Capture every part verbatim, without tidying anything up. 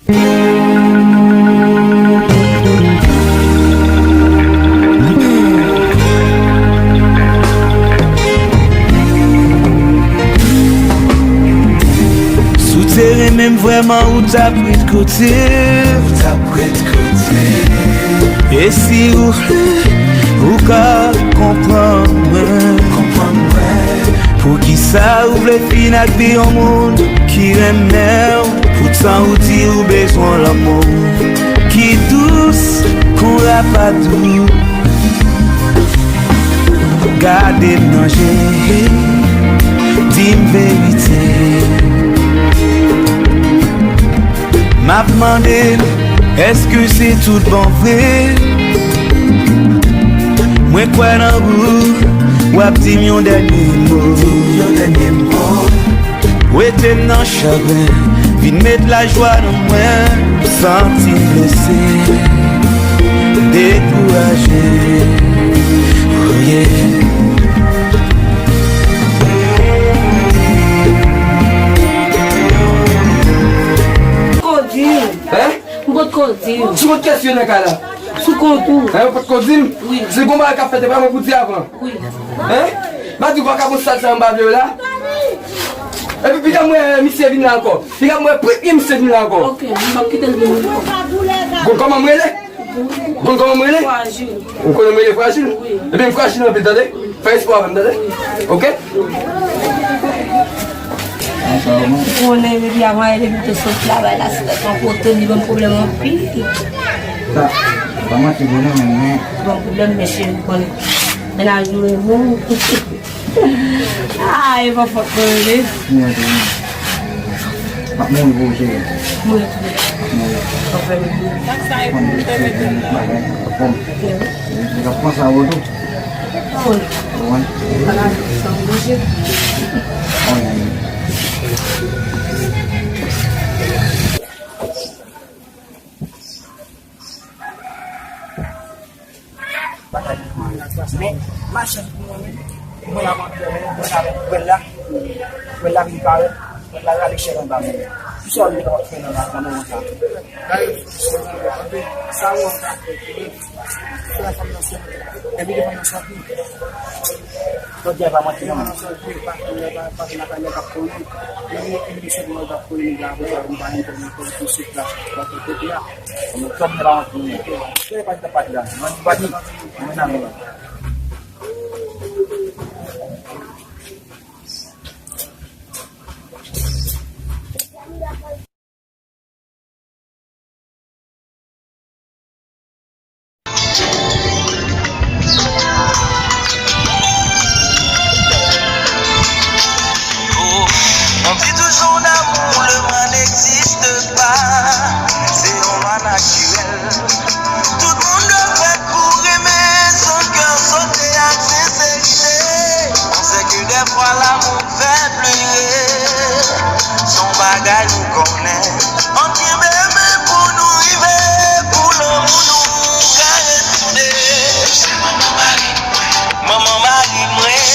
Si w te renmen m vrèman, ou t ap ret kote m. Ou t ap ret kote m. E si ou vle, ou ka konprann mwen. Konprann mwen. Poukisa ou vle fin ak vi yon moun ki renmen w? Poutan ou di ou bezwen lanmou ki dous kon rapadou. Gade m nan je, di m verite. M ap mande m, èske se tout bon vre? Mwen kwè nan ou, w ap di m yon dènye mo. Yon dènye mo. Wete m nan chagren, vin met lajwa nan mwen. M santi blese, dekouraje. Oh yeah. Ko di. Hein? M potko di w. Sou kont kiyès yo nan kay la? Sou kont ou. Hein, ou potko di m? Wi. Si gon bagay k ap fèt, e pa mwen pou di avan. Wi. Hein? M a di w vakabon sal sa yo m pa vle yo la. Epi piga m wè misye vin la ankò. Piga m wè premye misye vin la ankò. Ok, m p ap kite l vin ankò. Gon kòman m rele? Gon kòman m rele? Frajil. Ou konnen m rele frajil? Wi. Ebyen m frajil anpil, tande? Fè espwa avè m, tande? Ok? Ou konnen, depi avan yè, depi m te sot travay la, se tèt mwen kote m, li ban m pwoblèm anpil. Sa, pa manti pou nou menm, men. Li ban m pwoblèm, men cheri, ou konnen. Mennaj nou renmen w. Ah, e pa fòt mwen, rele. M ap mouri pou ou, cheri. Mouri tou. M ap mouri. Konn de cheri, m ap bagay. Bon. Li t ap panse a ou tou. Wi. Ou konprann? Wi. Men, machann pou mwen menm, mwen la mwen mwen avèk pwèl la, pwèl la vin parèt, pwèl la rale chèn anba men. Kisa w menm w ap fè nan nan moman sa? Sa ou an ka fè, fè fanm nan sèl, envite fanm nan sòti. Jodi a pa manti non. Fanm nan sòti, pa konnen, pa konnen, pa konnen, pa konnen. Envite sèl mwen pa konnen, la, pou sa, mwen pa konnen, pou sou plas, pa konnen kote a. Mwen kòm mwen pa antre mwen. Kè pa ta pati la. Mwen pati. Mwen nan mwen. On dit toujours l'amour, le mal n'existe pas. Se yon lwa natirèl. Tout moun dwe fèt pou renmen, san kè sote ak senserite. On sait que des fois l'amour fait pleurer. Se yon bagay nou konnen. Ann kenbe men pou nou rive, pou lanmou nou ka ret soude. Manman mari mwen. Manman mari mwen.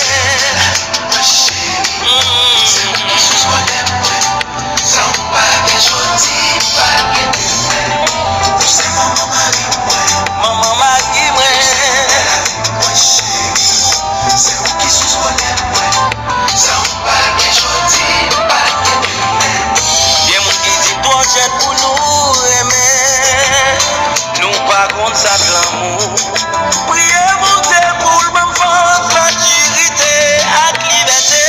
Gen moun ki di twò jèn pou nou renmen. Nou pa konn sa k lanmou. Priye Bondye pou l ban m fòs, matirite ak libète.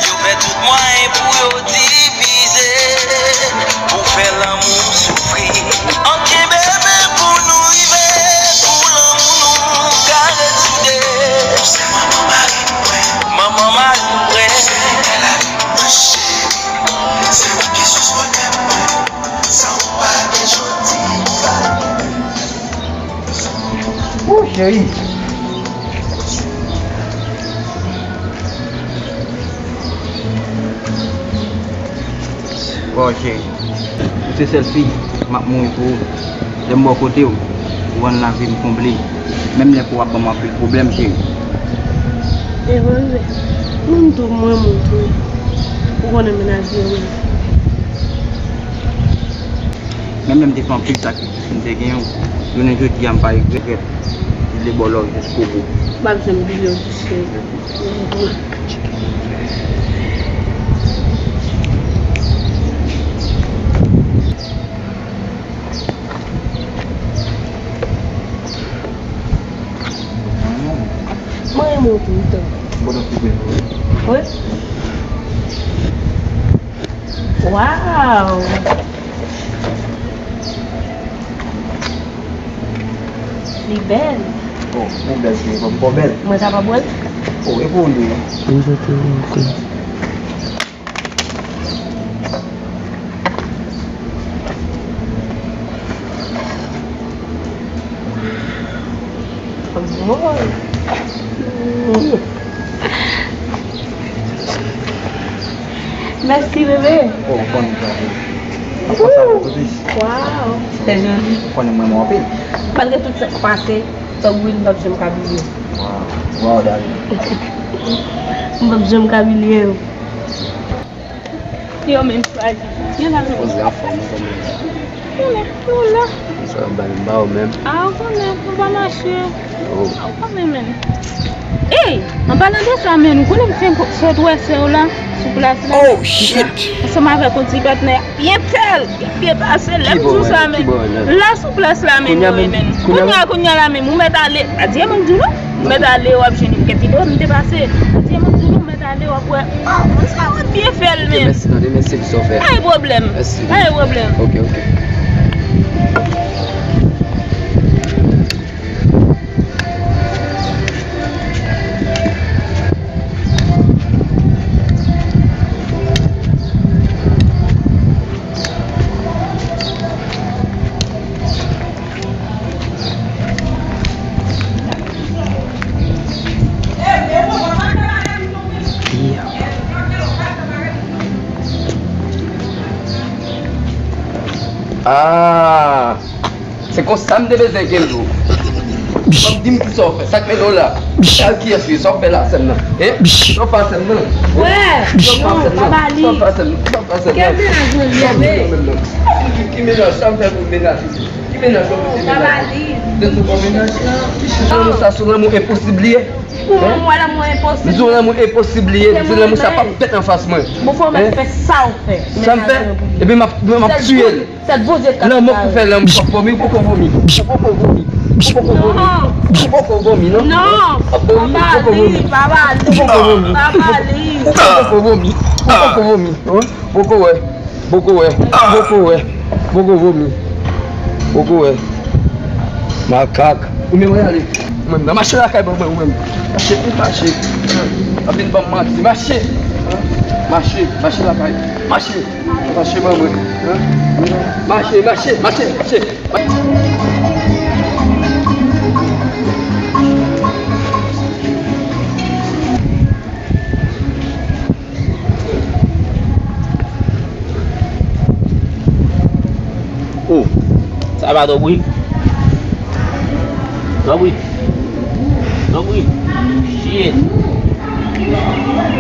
Yo fè tout mwayen pou yo divize, pou fè lanmou soufri. Ann kenbe men pou nou rive, pou lanmou nou ka ret soude. Manman mari mwen. Manman mari mwen. Wou, cheri. Waw, cheri. Ou se sèl fi, m ap mouri pou ou. Lè m bò kote w, ou rann lavi m konble. Menm lè ke w ap ban m anpil pwoblèm, cheri. E, bebe, menm tou mwen, mwen tou. Ou konnen mennaj mwen. Menm lè m te fè anpil sakrifis, m te gen yon jounen jodi a, m pa regrèt. Li le bò love jiskobou. M p ap janm bliye w, cheri. Mwen renmen w tou, wi. Wi. Waw! Li bèl. Oh, mwen bèl, cheri, mwen twò bèl. Mwen kapab wè l? Oh, e pou ou li ye. Mwen soti yon kou. Mèsi, bebe. Oh, ou konn sa. Ou konn sa, bebe. Waw, se joli. Ou konnen mwen renmen w anpil. Malgre tout sa k pase, Tòg Will m p ap janm ka bliye. Waw, waw, darling. M p ap janm ka bliye. Yo menm chwazi. Yo la menm. Poze afè nou kòman. Yo la, yo la. Sa ba m ba ou menm. Ah, ou konnen, ou pa mache. Oh. Ou konnen menm. Ey, an palan de sa menm, ou konnen m fenk sot wè sè w la, sou plas la. Oh, shit! Ansanm avèk yon ti patnè. Byen fè l, byen pase. Lè m di w sa menm. La sou plas la menm, yo menm. Kounye a, kounye a la menm, ou mèt ale. A di e mwen di w non. Ou mèt ale, w ap jwenn yon kèk videyo m te pase. A di e mwen di w non, ou mèt ale, w ap wè. Oh, sa w ap byen fè l menm. Mèsi, tande, mèsi pou sa w fè. Pa gen pwoblèm. Mèsi. Pa gen pwoblèm. Ok, ok. Ah! Se konsa m te bezwen kenbe w. Fòk di m kisa w fè. Sa k mete w la? Al kiyès wi? Sa w fè la sè m nan? Hein? Sa w fè a sè m nan? Frè, non, pa ba li. Sa w fè a sè m nan? Sa w fè a sè m nan? Kenbe nan jwenn bebe. Ki mennaj? Sa m fè pou mennaj ou? Ki mennaj ou mete mennaj? Pa ba li. Se sou bon mennaj? Lanmou sa sou lanmou enposib li ye. Pou mwen, mwen, lanmou enposib. M di w lanmou enposib li ye. M di lanmou sa p ap fèt anfas mwen. Bon, fò w mèt fè sa w fè. Sa m fè? Epi m ap, m ap tiye l. Sèl Bondye k ka fè sa. Lanmou pou fè lanmou, w ap vomi, ou poko vomi. Ou poko vomi. Ou poko vomi. Ou poko vomi, non? Non. W ap vomi, ou poko vomi. Pa ba li, pa ba li. Ou poko vomi. Ou poko vomi. Ou poko vomi. Ou poko vomi. Poko wè. Poko wè. Poko wè. Poko vomi. Poko wè. Makak. Ou menm wè ale. Ou menm nan mache lakay ban mwen ou menm. Mache pou mache. Ap vin ban m manti. Mache. Mache. Mache lakay. Mache. Mache ban mwen. Mache, mache, mache, mache. Oh, sa va, Tòg Will? Tòg Will? Tòg Will? Shit!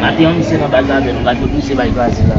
Maten an, misye nan baz avè nou, gade tout misye bay kraze la.